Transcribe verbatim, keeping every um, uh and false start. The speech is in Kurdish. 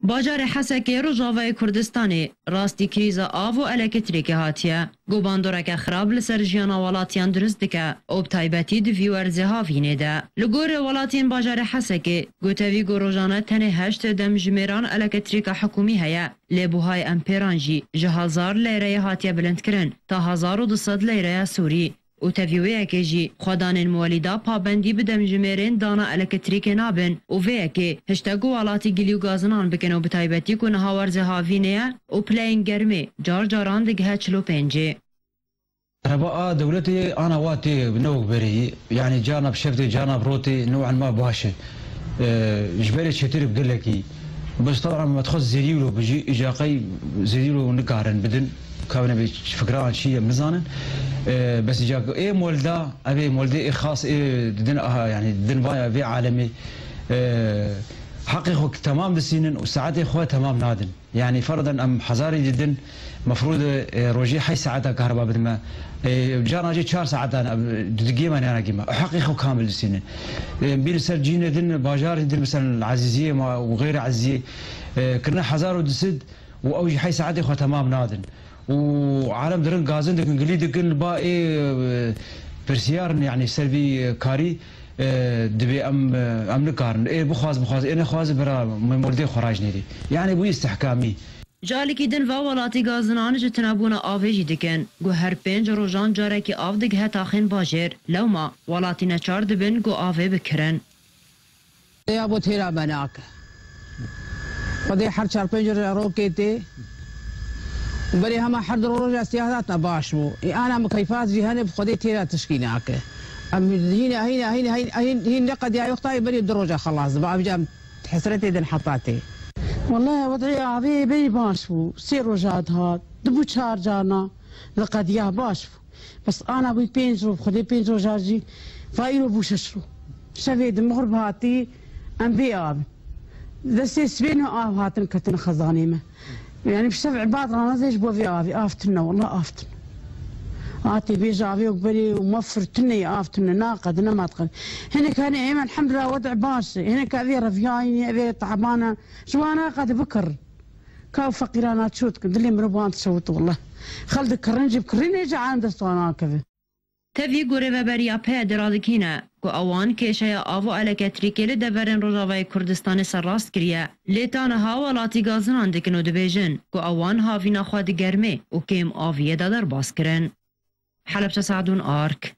Bajarê Hesekê Rojavayê Kurdistanê rastî krîza av û elektrîkê hatiye, ku bandoreke xirab li ser jiyana welatiyan dirust dike û bi taybetî di vî werzê havînê de. Li gorî welatiyên bajarê Hesekê, ku tevî ku rojane tenê heşt demjimêran elektrîka hikûmî heye, lê buhayê empêran jî ji hezar leyreyê hatiye bilindkirin ta hezar û du sed leyreya Sûrî. Û tevî wê yekê jî xwedanên muwelîda pabendî bi demjimêrên dana elektrîkê nabin û vê yekê hiştek ku welatî gilî û gazinan bikin û bi taybetî ku niha werzê havînê ye û pileyên germê car caran digihe çil û pêncê. Reba a dewletê ana wa tê ne wek berê yî. Yanî carna bi şev tê, carna bi ro tê, ne wek ma baş e. Ji berê çêtir bi gelekî. Bes tabra me dixwest zêdî wilo bijî, îca qey zêdî wilo nikarin bidin. Kabine bê fikran çi ye nizanin. E, bes îca ê molda, ev ê moldê ê xas ê didin aha, yanî didin vaya vê alemê. E, heqê xwe temam disînin û saetê xwe temam nadin. Yanî ferden em hezarî didin, mefrûd e, rojî heşt saeta kahriba bidin me. E, carna jî çar saetan em didigê me neyana gî me. Heqê xwe kamil disînin. E, bîr ser cînê din, bajarê din, mesela Ezîziyê ma û xeyrê Ezîziyê, e, kirine hezar û du sed û ew jî heşt saetê xwe temam nadin. Û alem dirin gazin dikin, gilî dikin, ba ê, e, pirsiyar in, yanî ser vî karî, e, dibê em, e, em nikarin. Ê bixwaz, bixwaz, ê nexwaz, bira me moldê xwe rajnêrî. Yanî bû îstihkamî. Calikî din va welatî gazinan ji tinebûna avê jî dikin, ku her pênc rojan carekî av digihe taxên bajêr. Lewma welatî neçar dibin ku avê bikirin. Ya bo têra me nake. Xwedê her çar pênc rokê tê. Û berê hema her du roja siyah hatine baş bû. Ê ana min keyfaz jî hene bi Xwedê têra tişkî nake. Em hîne, hîne, hîne, hîn, hîn, hîn ne qediya yoxtayê berê du roja xelas dibe. Em jî em hesretê din heta tê. Wallahî wed'ê avê berê baş bû. Sê roja dihat. Dibû çar carna. Li qediya baş bû. Bes ana bû pênc roj, Xwedê pênc roja jî, va îro bû şeş roj. Şevê di mixrib hatî, em bê av in. Destê sibê ne av hatin ketin xezanê me. Yanî bi şev îbad ranazê ji bo vê avê, av tune, wallah av tune. Hatê bêje avê wek berê û mefir tune ye, av tune, naqedine, maqedine. Hinek hene êm elhamdulillah wed'e baş e. Hinek evê reviyayî ne, evê te'bane. Ji wan naqede bikir. Ka feqîrana çû dikin, dilê mirovan dişewit wallah. Xel dikirin jî bi kirînê jî alem dest wan nakeve. Tevî ku Rêveberiya P Y D'ê radikîne ku ewan kêşeya av û eleketrîkê li deverên Rojavayê Kurdistanê serrast kiriye, lê ta niha welatî gazinan dikin û dibêjin ku ewan havîna xwe di germê û kêm aviyê de derbas kirin. Helebçe Sadûn Ark.